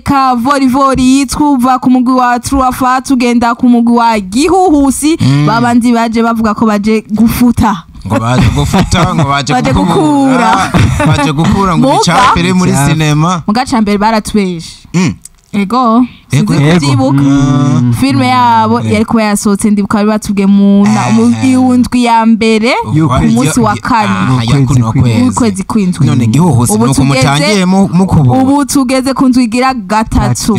Kavorivori, twuva ku mugwi wa Truafa tugenda ku mugwi wa Gihuhusi. Babandi baje bavuga ko baje gufuta, ngo baje gufuta, ngo baje Baje gukubura, baje gukura ngo Muga. icapere muri Icape. sinema. Mu gaca mbere baratweje. Ego, Ego, sinzi ego. kuvyibuka. Filime yabo yari kuba yasohotse, ndibuka bari batubwiye mu indwi ya mbere, Y'ukwezi. ku munsi wa kane Ah, ya kuno kwezi. w'ukwezi kw'indwi. None Gihuhusi Ubu nuko tugeze- mutangiye mukubura. Ubu tugeze ku ndwi igira gatatu.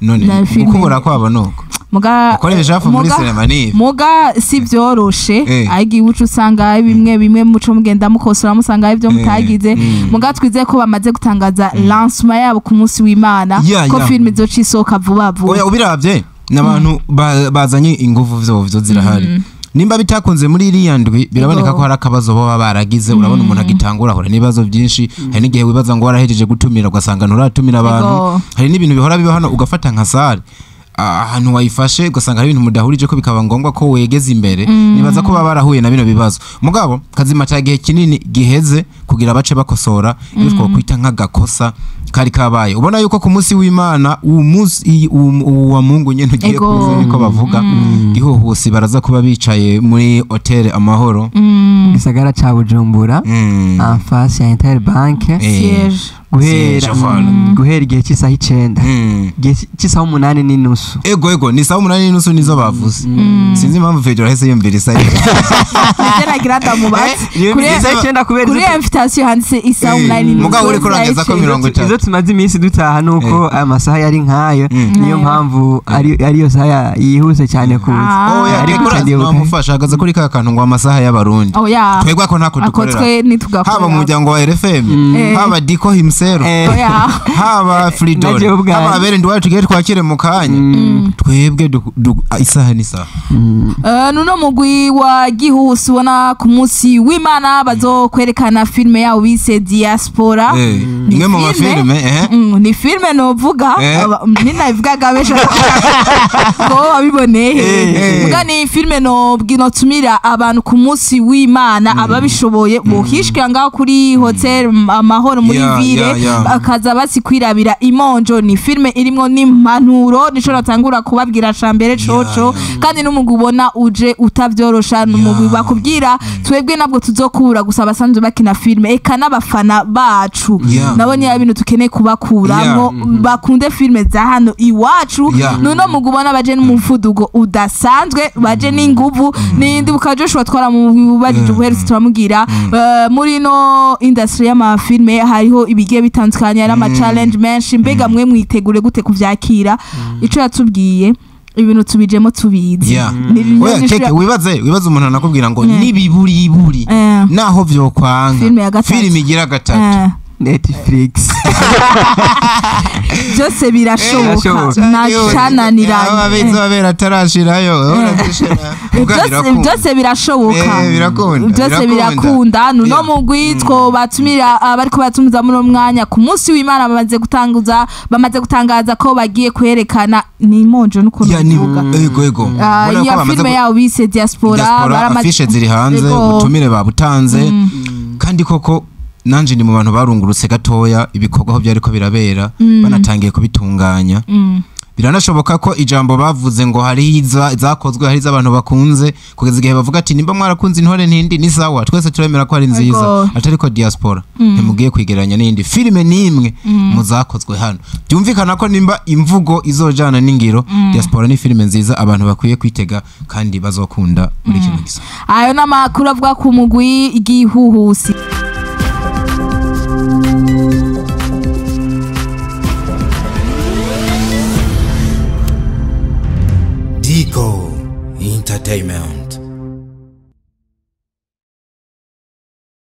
None Na filime. gukubura kwabo nuko Muga gukora ibicafu muri muga- sinema ni ibi. Muga si byoroshe, ariko iwacu usanga bimwe bimwe muco mugenda mukosora, musanga ibyo mutagize. Muga twizeye ko bamaze gutangaza lancement yabo ku munsi w'Imana, ko filime izoca isohoka vuba vuba. Oya, ubiravye n'abantu bazanye inguvu vyovyo zirahari. Nimba bitakunze muri iriya ndwi, biraboneka ko hari akabazo baba baragize. Urabona umuntu agitangura ahura n'ibibazo byinshi. Hari n'igihe wibaza ngo warahejeje gutumira, ugasanga nturatumira abantu. Hari n'ibintu bihora biba hano, ugafata nka salle, ahantu wayifashe ugasanga hari ibintu mudahurije ko, bikaba ngombwa ko wegeza imbere. Nibaza ko baba barahuye na bino bibazo, mugabo kazima ca gihe kinini giheze kugira bace bakosora iyo twokwita nk'agakosa kari kabaye. Ubona yuko ku munsi w'Imana, uwo munsi uwa Mungu nyene ugiye kuza, niko bavuga, Gihuhusi baraza kuba bicaye muri hotel Amahoro. Gisagara ca Bujumbura, en face ya Interbank, Siège. guhera Siège, voilà. Guhera igihe cy'isaha 9, igihe cy'isaha 8:30. Ego, ni saa 8:30 nizo bavuze. Sinzi impamvu Pedro ahise yumvira isaha. Nivyo nagira ndamubaze. Isaha 9 kubera Kuri invitation handitse isaha 8:30. Mugabo uriko urongeza ko 30. Izo tumaze iminsi dutaha nuko aya masaha yari nkayo, niyo mpamvu ariyo saha yihuse cyane kuza. Oya, Ariko reka ndibuka. namufasha ahagaze kuri ka kantu ngo amasaha y'Abarundi. Oya. Twebwe ako ntako Ako dukorera. twe ntitugakorera. Haba mu muryango wa RFM, haba Diko himself, Oya. haba Fridol, Najewe ubwanjye. haba Abere Ndwaye tugiye twakire mu kanya, twebwe isaha n'isaha. Nuno mugwi wa Gihusi ubona ku munsi w'Imana bazokwerekana filime yabo bise Diaspora. Ni Imwe mu mafilime. Ni filime novuga ninabivugaga benshi ko babiboneye. Muga ni filime notumira abantu ku munsi w'Imana, ababishoboye bohishikira ngaho kuri hotel Amahoro muri ville, bakaza basikwirabira Imonjo. Ni filime irimwo n'impanuro, nico natangura kubabwira ca mbere coco. Kandi n'umugwi ubona uje utavyorosha, n'umugwi bakubwira twebwe nabwo tuzokura gusa abasanzwe bakina filime, eka n'abafana bacu nabo ni ibintu tukeneye kubakuramwo, bakunde filime za hano iwacu. Nuno mugwi ubona baje n'umuvuduko udasanzwe, baje n'inguvu. Nindi buka Joshua twaramubajije ubuherutse, turamubwira muri no industry y'amafilme hariho ibigiye bitandukanye, hari ama challenge menshi, mbega mwe mwitegure gute kuvyakira? Ico yatubwiye, ibintu tubijemo tubizi. Oya, keke wibaze umuntu anakubwira ngo nibiburiburi naho vyokwanga Filime ya gatatu. Filime igira gatatu. Netflix. Byose birashoboka. Birashoboka. Ntacananiranye. Abera atarashirayo. Byose birashoboka. Birakunda, Byose birakunda. birakunda. Nuno mugwi two batumira abariko batumiza muri uno mwanya, ku munsi w'Imana bamaze gutangaza ko bagiye kwerekana ni Imonjo n'ukuntu Ya, ni bivuga. Ego. Ah, Ubona ko iyo bamaze filime yabo bise Diaspora. Diaspora, afishe ziri hanze. Ubutumire babutanze, kandi koko nanje ndi mu bantu barungurutse gatoya ibikorwa aho byariko birabera, banatangiye kubitunganya. Biranashoboka ko ijambo bavuze ngo hari zakozwe, hari iz'abantu bakunze, kugeza igihe bavuga ati nimba mwarakunze Intore Ntindi ni sawa, twese turemera ko ari nziza, atari ko Diaspora ntimugiye kwigereranya n'iyindi filime n'imwe mu zakozwe hano. Byumvikana ko nimba imvugo izojana n'ingiro, Diaspora ni filime nziza abantu bakwiye kwitega kandi bazokunda muri kino gisa. Ayo ni amakuru avuga ku mugwi Igihuhusi. Dico Entertainment.